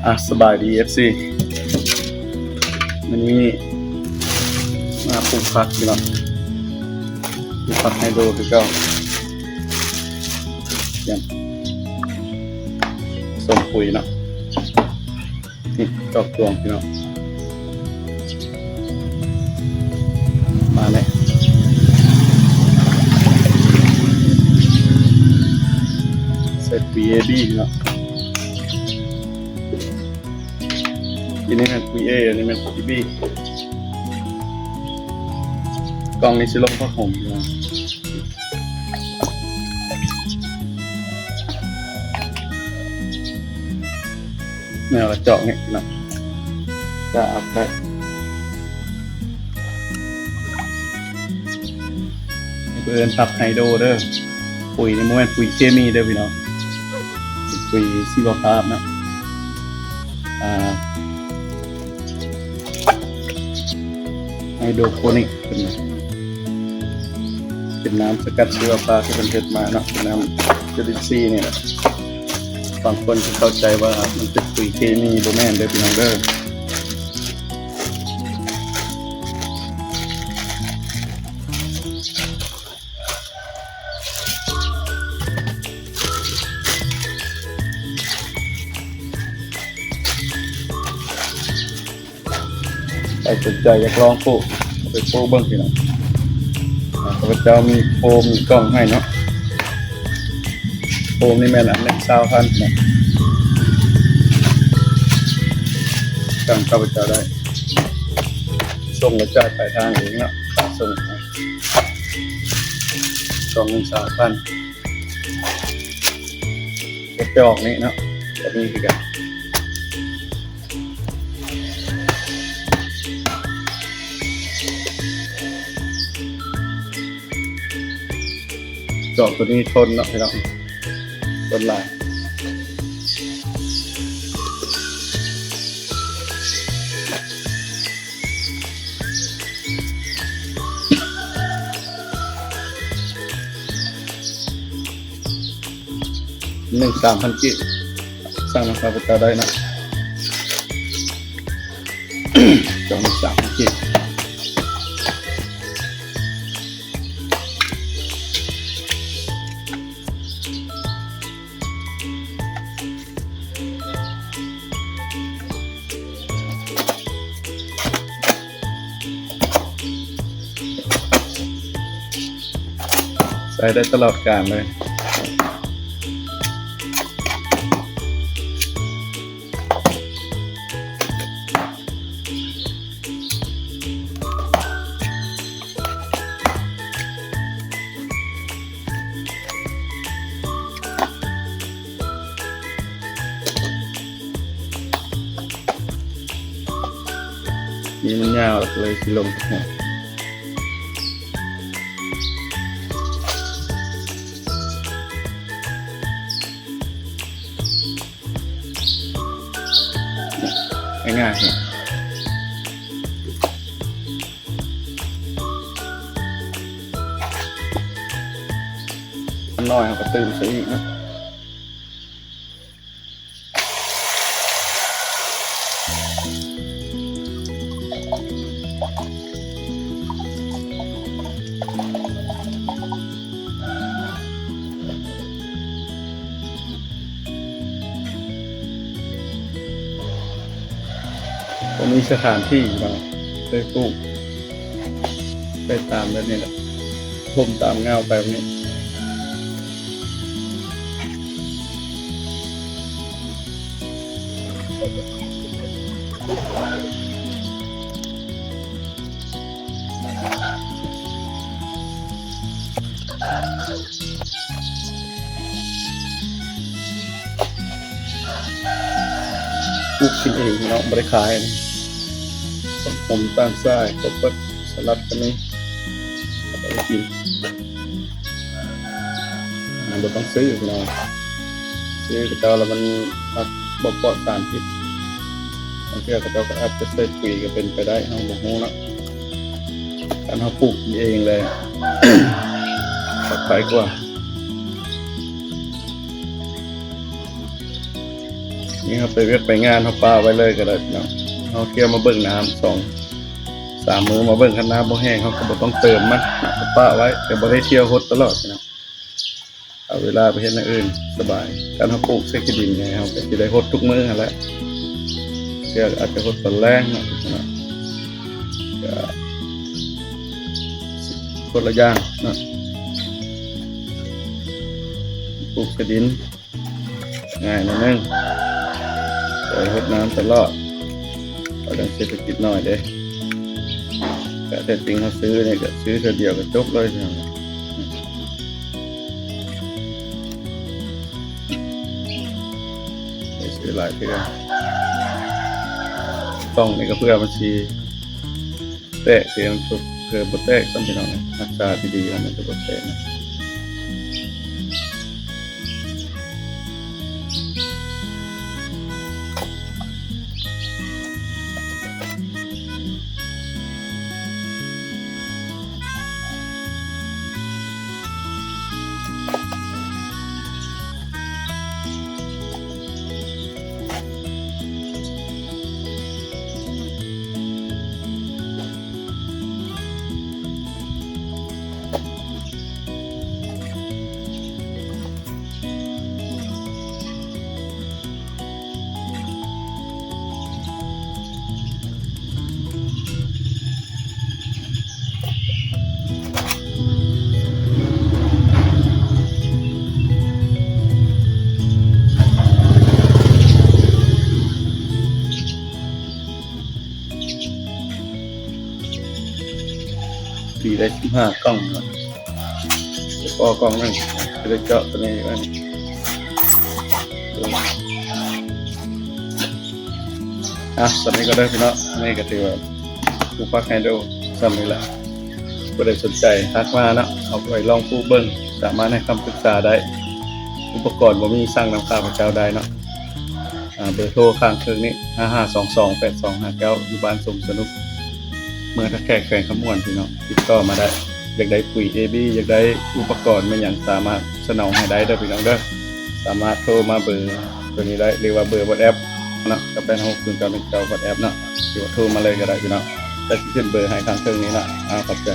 ອ່ະ ສະບາຍດີ ເອັຟຊີ ມື້ນີ້ມາປູກຜັກພີ່ນ້ອງ ປູກຜັກໄຮໂດຄືເກົ່າ ຕຽມສົ່ງປຸຍເນາະ ນີ້ ດອກດວງພີ່ນ້ອງ ມາແລ້ວ ໃສ່ປຸຍເອບີເນາະ ອັນນີ້ແມ່ນປຸຍເອ ອັນນີ້ແມ່ນປຸຍບີ ກ່ອງນີ້ຊິລົງຜັກໂຫມພີ່ນ້ອງ ແນວລະຈອກນີ້ນະ ຈະເອົາໄປ ເພິ່ນເອີ້ນຜັກໄຮໂດເດີ ປຸຍນີ້ບໍ່ແມ່ນປຸຍເຄມີເດີພີ່ນ້ອງ ເປັນປຸຍຊີວະພາບເນາະ ອ່າ ໄຮໂດໂປນິກ ເປັນ ເປັນນ້ຳສະກັດຊີວະພາບທີ່ເພິ່ນເຮັດມາເນາະ ເປັນນ້ຳຈຸລິນຊີນີ້ແຫຼະ ບາງຄົນຊິເຂົ້າໃຈວ່າມັນເປັນປຸຍເຄມີ ບໍ່ແມ່ນເດີພີ່ນ້ອງເດີ. ໃຜສົນໃຈຢາກລອງປູກ ເອົາໄປປູກເບິ່ງພີ່ນ້ອງ ຂ້າພະເຈົ້າມີໂຟມ ມີກ່ອງໃຫ້ເນາະ ໂຟມນີ້ແມ່ນອັນໜຶ່ງຊາວພັນເນາະ ສັ່ງຂ້າພະເຈົ້າໄດ້ ສົ່ງແລະຈ່າຍປາຍທາງເອງເນາະ ຄ່າສົ່ງ ກ່ອງໜຶ່ງຊາວພັນ ກະຈອກນີ້ເນາະ ກະມີຄືກັນ ຈອກໂຕນີ້ທົນເນາະພີ່ນ້ອງ ທົນຫຼາຍ. ໜຶ່ງສາມພັນກີບ ສັ່ງນຳຂ້າພະເຈົ້າໄດ້ເນາະ ສອງໜຶ່ງສາມພັນກີບ. ໃຊ້ໄດ້ຕະຫຼອດການເລີຍ. ນີ້ມັນຍາວ ເລີຍຊິລົງ ງ່າຍໆ ອັນນ້ອຍເຮົາກະຕື່ມໃສ່ອີກເນາະ. ບໍ່ມີສະຖານທີ່ເນາະ ເລີຍປູກໄປຕາມແບບນີ້ແຫຼະ ຖົມຕາມເຫງົ້າໄປແບບນີ້. ປູກກິນເອງເນາະ ບໍ່ໄດ້ຂາຍ. ຜັກໂຫມຕ່າງຊາຍ ຄົບເບິດ ສະຫຼັດກະມີ ເອົາໄປກິນ. ອ່າ ບໍ່ຕ້ອງຊື້ພີ່ນ້ອງ ຊື້ເຂົາເຈົ້າລະມັນ ມັນບໍ່ປອດສານພິດ. ບາງເທື່ອເຂົາເຈົ້າກະອາດຈະໃສ່ປຸຍກະເປັນໄປໄດ້ ເຮົາບໍ່ຮູ້ເນາະ. ຄັນເຮົາປູກກິນເອງແລ້ວ ປອດໄພກວ່າ. ນີ້ເຮົາໄປວຽກໄປງານ ເຮົາປະໄວ້ເລີຍກໍໄດ້ເນາະ. ເຮົາທ່ຽວມາເບິ່ງນ້ຳສອງສາມມື້ ມາເບິ່ງ ຄັນນ້ຳບໍ່ແຫ້ງ ເຮົາກໍບໍ່ຕ້ອງເຕີມມັນເນາະ ປະໄວ້ ແຕ່ບໍ່ໄດ້ທ່ຽວຫົດຕະຫຼອດເນາະ. ເອົາເວລາໄປເຮັດແນວອື່ນສະບາຍ. ຄັນເຮົາປູກໃສ່ຂີ້ດິນນີ້ ເຮົາກໍຊິໄດ້ຫົດທຸກມື້ຫັ້ນແຫຼະ. ເທື່ອອາດຈະຫົດຕອນແລງເນາະ ກໍຄົນລະຢ່າງເນາະ. ປູກໃສ່ດິນ ງ່າຍໜ້ອຍໜຶ່ງ ແຕ່ຫົດນ້ຳຕະຫຼອດ ເພາະເລື່ອງເສດຖະກິດໜ້ອຍເດ້. ກະແທ້ຈິງເຮົາຊື້ນີ້ກະຊື້ເທື່ອດຽວກະຈົບເລີຍ ໄດ້ຊື້ຫຼາຍເທື່ອ. ກ່ອງນີ້ກະເພື່ອມັນຊິ ແຕກ ເພື່ອບໍ່ແຕກຊ້ຳ ພີ່ນ້ອງ ຮັກສາດີໆ ມັນຈະບໍ່ແຕກ. ປີໄດ້ສິບຫ້າກ່ອງເນາະ ໄດ້ພໍກ່ອງໜຶ່ງ ຊິໄດ້ເຈາະໂຕນີ້ໄວ້. ອ່ະ ສ່ຳນີ້ກໍເດີພີ່ນ້ອງ ນີ້ກໍຖືວ່າປູກຜັກໄຮໂດສ່ຳນີ້ແຫຼະ. ຜູ້ໃດສົນໃຈທັກມາເນາະ ເອົາໄປລອງປູກເບິ່ງ ສາມາດໃຫ້ຄຳປຶກສາໄດ້. ອຸປະກອນບໍ່ມີ ສັ່ງນຳຂ້າພະເຈົ້າໄດ້ເນາະ. ອ່າ ເບີໂທຂ້າງເທິງນີ້ ຫ້າຫ້າສອງສອງແປດສອງຫ້າເກົ້າ ຢູ່ບ້ານສົມສະໜຸກ ເມືອງທ່າແຂກ ແຂວງຄຳມ່ວນ ພີ່ນ້ອງ ຕິດຕໍ່ມາໄດ້. ຢາກໄດ້ປຸຍເອບີ ຢາກໄດ້ອຸປະກອນແມ່ນຫຍັງ ສາມາດສະໜອງໃຫ້ໄດ້ເດີພີ່ນ້ອງເດີ. ສາມາດໂທມາເບີໂຕນີ້ໄດ້ ຫຼືວ່າເບີວັອດແອັບເນາະ ເກົ້າແປດຫ້າຫົກສູນເກົ້າໜຶ່ງເກົ້າ ວັອດແອັບເນາະ ຫຼືວ່າໂທມາເລີຍກໍໄດ້ພີ່ນ້ອງ. ແຕ່ຊິຂຶ້ນເບີໃຫ້ຂ້າງເທິງນີ້ເນາະ. ອ່າ ຂອບໃຈ.